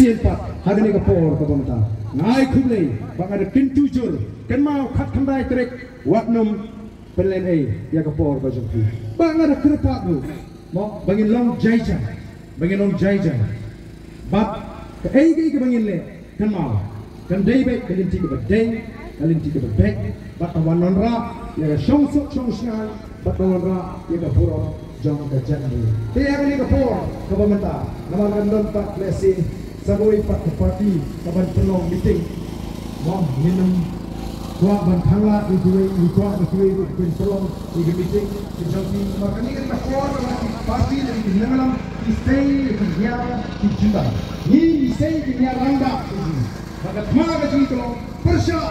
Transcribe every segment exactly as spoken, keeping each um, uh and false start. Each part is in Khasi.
Shisien pat ha kane ka por kaba mynta nga ai khublei ba nga da kyntu jur, kynmaw khatkhyndai tarik wat nym pynlehnoh ïa ka por ka jong phi. Ba nga da kyrpad ruh mo ba ngin long jai jai, ba ngin long jai jai. Bad kaei kaei kaba ngin leh, kynmaw, kan dei beit ka lynti kaba dei, ka lynti kaba beit, bad ka wan wanrah ïa ka shongsuk shongshngaiñ, bad ka wanrah ïa ka burom jong ka jaitbynriew. Te ha kane ka por kaba mynta, namar kan don pat lehse sa kawei pat ka party kaban pynlong meeting, mo, ngin ym kwah ban khanglad ïa kiwei, ngi kwah ba kiwei ruh kin pynlong ïa ka meeting ka jong ki. Namar kane ka dei ka por kaba ki party lane ki nongïalam ki sei ki ñiar ki jingdap. Ngi, ngi sei ki ñiar rangbah ki jingdap. Bad ka thma ka jong ngi ka long pyrshah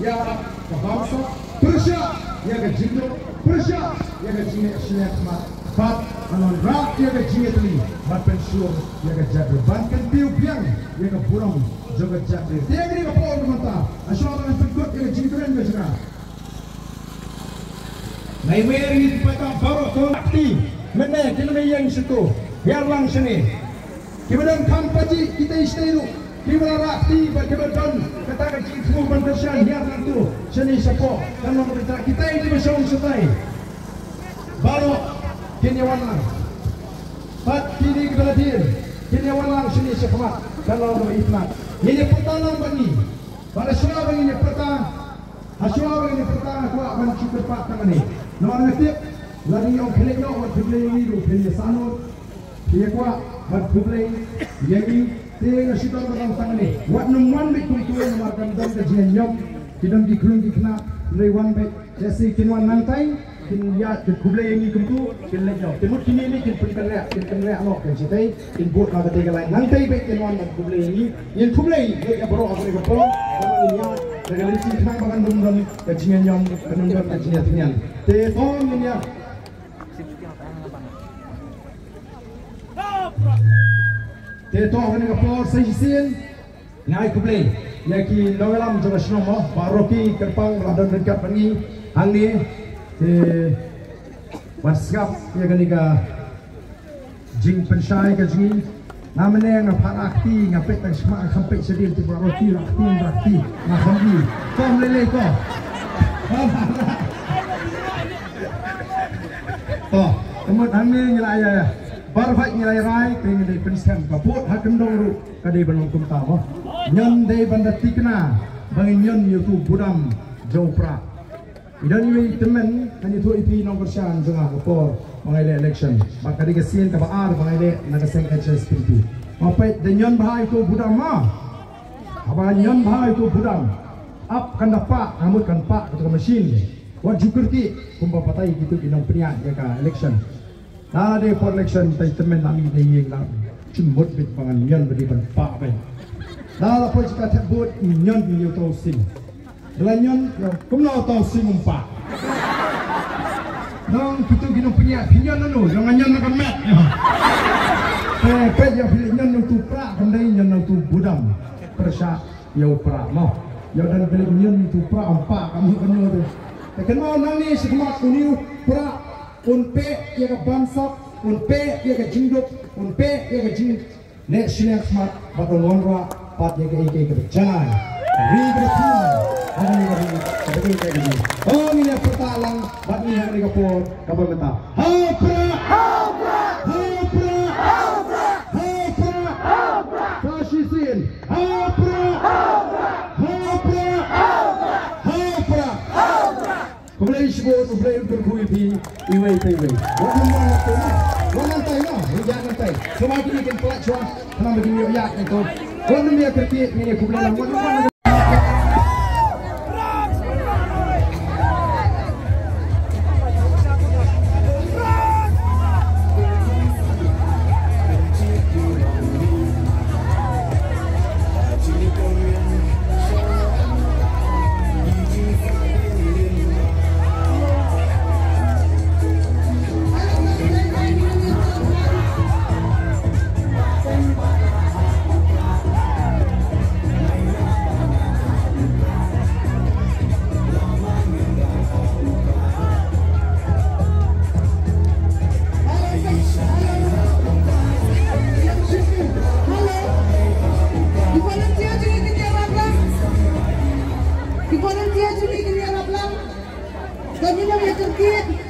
ïa ka bamsap, pyrshah ïa ka jingduk, pyrshah ïa ka jingïaid sha khmat, bad ban wanrah ïa ka jingïatylli bad pynshlur ïa ka jaitbynriew, ban kyntiew biang ïa ka burom jong ka jaitbynriew. Te ha kane ka por mynta, hashuwa ba ngan pynkut ïa ka jingkren ka jong nga, nga iwei ïa ngi ki paidbah baroh, to rah kti mynne, kine ba ïeng shato, hiar lang shane. Kiba don kham pajih kitei shatei ruh, kiba la rah kti bad kiba don kata ka jingthmu ban kyrshan, hiar lang to shane shapoh, kan long kata. Kitei kiba shong shatai baroh kin ïa wan lang. Bad kine kiba la dien kin ïa wan lang shane shakhmat, kan long kaba itynnad. Ngin ïa pyrta lang bad ngi. Bad hashuwa ba ngin ïa pyrta, hashuwa ba ngin ïa pyrta, nga kwah ban shu kyrpad tang kane. Namar nga tip lada ngi ong khie leit noh bad khublei ïa ngi ruh phin ïa sah lut. Phi ïa kwah ban khublei ïa ngi, te nga shu don ban ong tang kane, wat nym wan beit kumto namar kan don ka jingïañiom, ki don ki khlung ki khnang, hynrei wan beit. Lehse kin wan nangtai, kin ïa, kin khublei ïa ngi kumto, kin leit noh. Te mut kine ne kin pynkynriah, kin kynriah noh, kin shatei, kin bud ha katei ka lain. Nangtai beit kin wan ban khublei ïa ngi. Ngin khublei ïa baroh ha kane ka por, kaba ngin ïa, da ka lynti khnang ba kan ym don ka jingïañiom, kan ym don ka jingïatyngian. Te to ngin ïa Te to ha kane ka por sa shisien nga ai khublei ïa ki nongïalam jong ka shnong mo, baroh ki kyrpang ba la don ryngkat bad ngi hangne. Te ban sngap ïa kane ka jingpynshai ka jong ngi. Namar nga pha rah kti, nga peit tang shma, nga kham peit shadien, te baroh ki rah kti, rah kti, nga kham ïohi. Ko, ym lei lei ko. To, ka mut hangne ngi la ïa, baroh ngi la ïa rai, te ngi dei pynskhem, ka bud ha kyndong ruh ka dei ban long kumta mo. Ñion dei ban da thikna ba ngin ñion ïa uto u budam jong u Prah. I don iwei i tymmen, ngan ïathuh ïa phi nongkyrshan jong nga, ka por ba nga ïaleh election, bad ka dei ka sien kaba ar ba nga ïaleh na ka seng H S P P. Nga peit da ñion bha ïa uto u budam mo. Haba ñion bha ïa uto u budam, ap kan da pah, ka mut kan pah kato ka machine. Wat ju kyrkieh kumba batai kito ki nongpynïaid ïa ka election. Lada dei por election, tai tymmen la mih, dei ïing la jingmut beit ba ngan ñion ba dei ban pah beit. Lada la poi sha ka thep vote, ñion ïa uto u sing. Da la ñion, ïa, kumno uto u sing um pah? Nong kito ki nongpynïaid, phi ñion na no, ïa nga ñion na ka met. Te peit ïa phi ñion na uto u Prah, kam dei ñion na uto u budam. Pyrshah ïa u Prah mo. Ïa u dang kylli ñion ïa uto u Prah um pah, kam ïoh kano te. Te kynmaw nangne shakhmat une u Prah un peh ïa ka bamsap, un peh ïa ka jingduk, un peh ïa ka jingleh shiliang khmat, bad un wanrah pat ïa kaei kaei kaba janai. Ri kaba thymmai, ha kane ka ri kaba ïeit ka jong ngi. To ngin ïa pyrta lang bad ngi ha kane ka por kaba mynta. Ha u Prah! Ha u Prah! Ha u Prah! Sa shisien. Ha u Prah! Ha u Prah! Ha u Prah! Khublei shibun, U Blei un kyrkhu ïa phi iwei pa iwei. Wat nym wan nangtai noh. Wan nangtai noh. Ïa nangtai. Shuwa kine kin pynlait shuwa. Khnang ba kin ïoh ïaid nangtai. Wat nym ïa kyrkieh, ngin ïa khublei lang. Wat nym wan nangtai. Kani ba me tourniquet.